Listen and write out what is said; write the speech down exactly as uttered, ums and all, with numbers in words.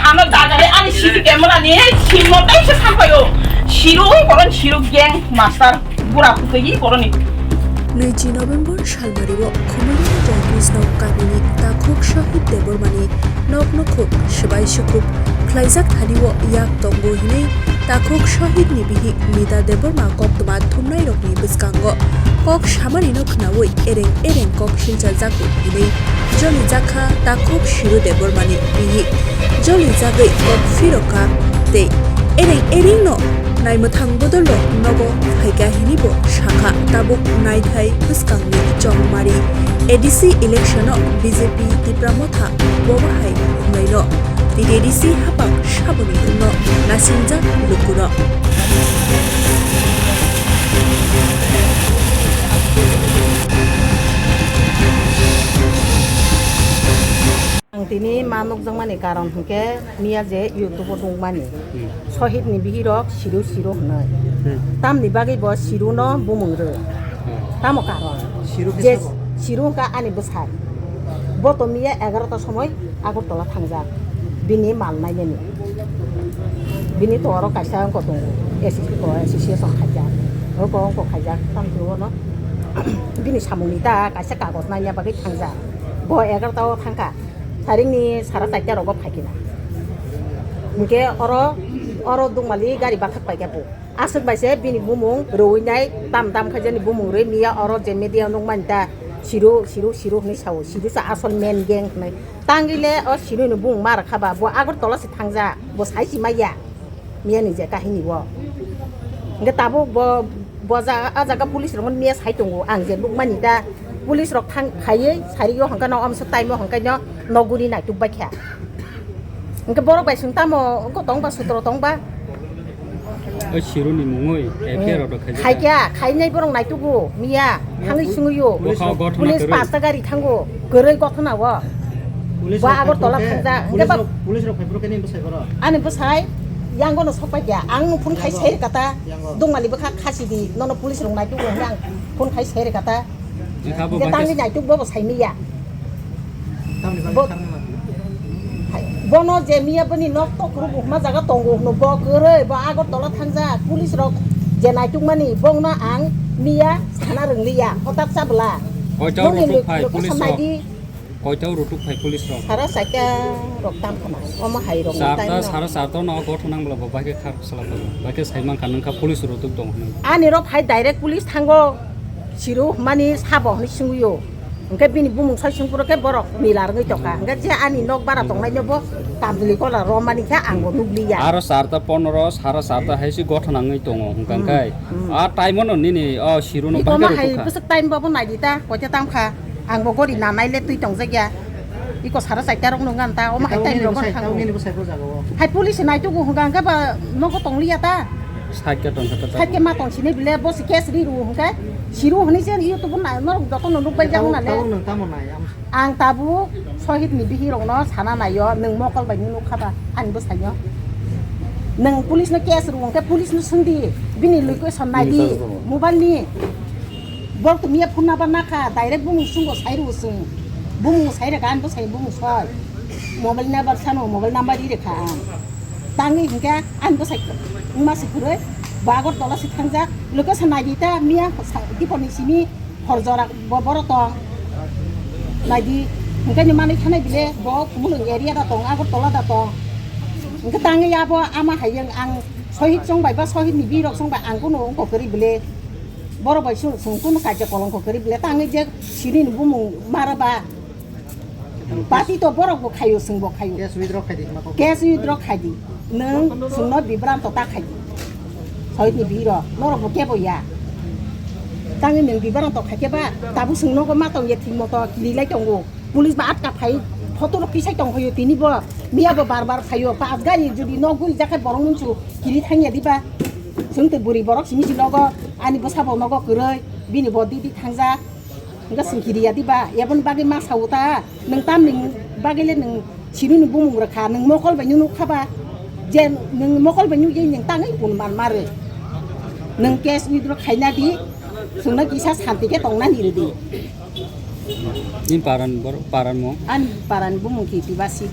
Ano jajale ani C C camera ni simo tei se sampaio. Siro boroni siro gang master bura putui boroni. Niji November salmario Khumulwng Jaikrishna kamini takhuk Shahid Debbarmani nok nukhung swbai sukruk khlaijak thanio yak tongo hinwi takhuk Shahid ni bihik Nida Debbarma koktwma thumnairokni bwskango kok samarino khnaui ereng ereng kok silchajak hinwi jolijakha takhuk Shiru Debbarmani bihik. Jolijagwi kok phirokha tei ereng erengno naimwthang bodolrok nogo phaikha hinwi bo sakha. Tabuk naithai bwskangni chongmari A D C election-o B J P Tipra Motha bo bahai wnglaino. T T A D C hapang saboni wngno nasingjak lukurok. Ang tini ma nukjakmani karon hwnkhe miya je YouTube-o nukmani. Hmm. Sohit ni bihirok siru siru hwnwi. Hmm. Tamni bagwi bo siru no bumung rw. Hmm. Tamo karon? Siru khe je sabo? Siru hwnkha ani bwsai. Bo to miya egarota somoi Agartala thangjak. Bini mal nainani. Bini to oro kaisa wngkha tongo. S S P ko association khaijak. Oko wngkha khaijak. Tamni ulo no bini samungni ta kaisa kagoj naina bagwi thangjak. Bo egarota o thangkha. Saringni sara chaita rogo phaikhe na. Hwnkhe oro, oro Dukmali gari bathak paikha bo. Aswk bai se bini bumung rwui nai tam tam khaijani bumung rwi miya oro je media nukmani ta siru, siru, siru hwnwi sao. Siru sa asol main gang hwnwi. Tangwi le o siru ni bumung ma rwkha ba bo Agartala se thangja bo sai si maya. Miya ni je kahini bo. Hwnkhe tabuk bo, bo ja-, a jaga police rok miya sai tongo. Ang je nukmani ta police rok thang khaiwi sari o hwnkhe no omso time o hwnkhe no noguni naituk bai kha. Hwnkhe borok bai swng tamo wngkha tong ba sutro tong ba? O siru ni mungwi F I R order khaijak. Khaikha, khainai borok naitugo miya thangwi swngwi o. Police rok, police pasta gari thango, kwrwi gothona o. Police rok Agartala thangjak. Police rok, police rok phaiphuru khe nini bwsai borok? Ani bwsai yango no sok paikha. Ang no phone khai sai rwkha ta. Yango. Dukmali bwkha khasi di. Nono police rok naituk rok ang phone khai sai rwkha ta. Wngkha bo je tangwi naituk bo bo sai miya. Tamni bagwi bo kharna ma? Hai, bono je miya bini nok tok rwbo hwnma jaga tongo hwno bo kwrwi bo Agartala thangjak. Police rok je naituk mani bongno ang miya sana rwngliya. Hotak chabwla. Koita rotok phai police rok? Koita rotok phai police rok? Sara chaita rok tam khna. Omo hai rok. Charta, sara charta no gothon nang bla bo bai khe khar sala bo. Bai khe sai man kha nang kha police rotok tong hwnwi. Ani rok hai direct police thango. Siru hwnmani sabo hwnwi swngwi o. Hwnkhe bini bumung sai swngphuru khe borok mila rwngwi tongkha. Hwnkhe je ani nok bara tongnai no bo Kamjoli kola romani khe ang bo nukliya. Aro charta pondro, sara charta hai se gothon nangwi tongo hwnkha khe. Hmm. A time o no nini o siru no iko bahai ma hai rwkha. Bwswk time bo bo naidi ta, koita tam kha. Ang bo gori nanai le twi tongjakya. Iko sara chaita rok nung ganta, omo hai time rok thang. Hai police nai tugu hwnkha hwnkhe ba nogo tongliya ta. Side khe tongkha ta. Side khe ma tong sini bile bo se case ri ru hwnkhe. Siru hwnwi se YouTube na norok joto no nukbai jago na le. Tabuk nwng tamo nai? Ang tabuk Sohit ni bihik rok no sana naio, nwng mokol bai nukha ba ani bwsai no. Nwng police no case ru hwnkhe police no swngdi, bini location naidi, mobile ni. Bol to miya phone number nakha, direct bumung sungo sai rw swng. Bumung sai rwkha, ani bwsai bumung soi. Mobile number sano, mobile number ri rwkha ang. Tangwi hwnkhe ani bwsai wngma se kwrwi, bo Agartala se thangjak. Location naidi ta, miya sa-, dipor ni simi hor jora bo boro tong. Naidi, hwnkhe ni manwi thanai bile, bo Khumulwng area da tong, Agartala da tong. Hwnkhe tangwi abo ama hayung ang Sohit chongbai ba Sohit ni birok chongbai ang kunu wngkha kwrwi bile. Borok bai chwng, chwng kunu kaisa kolongkho kwrwi bwle tangwi je sini ni bumung mara ba. Pati to borok bo khaio, chwng bo khaio. Case withdraw khai di, ma kok. Case withdraw khai di. Nwng chwngno bibranto ta khai di. Sohit ni birok, norok bo kebo ya. Tangwi nwng bibranto khai khe ba, tabuk chwng nogo ma tong ya thik moto kiri lai tongo. Police ba atka phai, photo rok kisai tong phaio tini bo. Miya bo bar bar phaio, pas gari jodi nok guri jakhe borok nungsu kiri thangya diba. Chwng tei bwrwi borok simi si nogo, ani bwsa bo nogo kwrwi, bini bo didi thangjak. Hwnkhe chwng kiriya diba, eboni bagwi ma sao ta, nwng tamni bagwi le nwng siruni bumung rwkha, nwng mokol bai nukha ba, je nwng mokol bai nukjai nwng tangwi kun man ma rw. Nwng case withdraw khaina di, chwngno kisa santi khe tongnani rw di. Nini paran bor-, paran mo? Ani paran bumung Kirti Basi.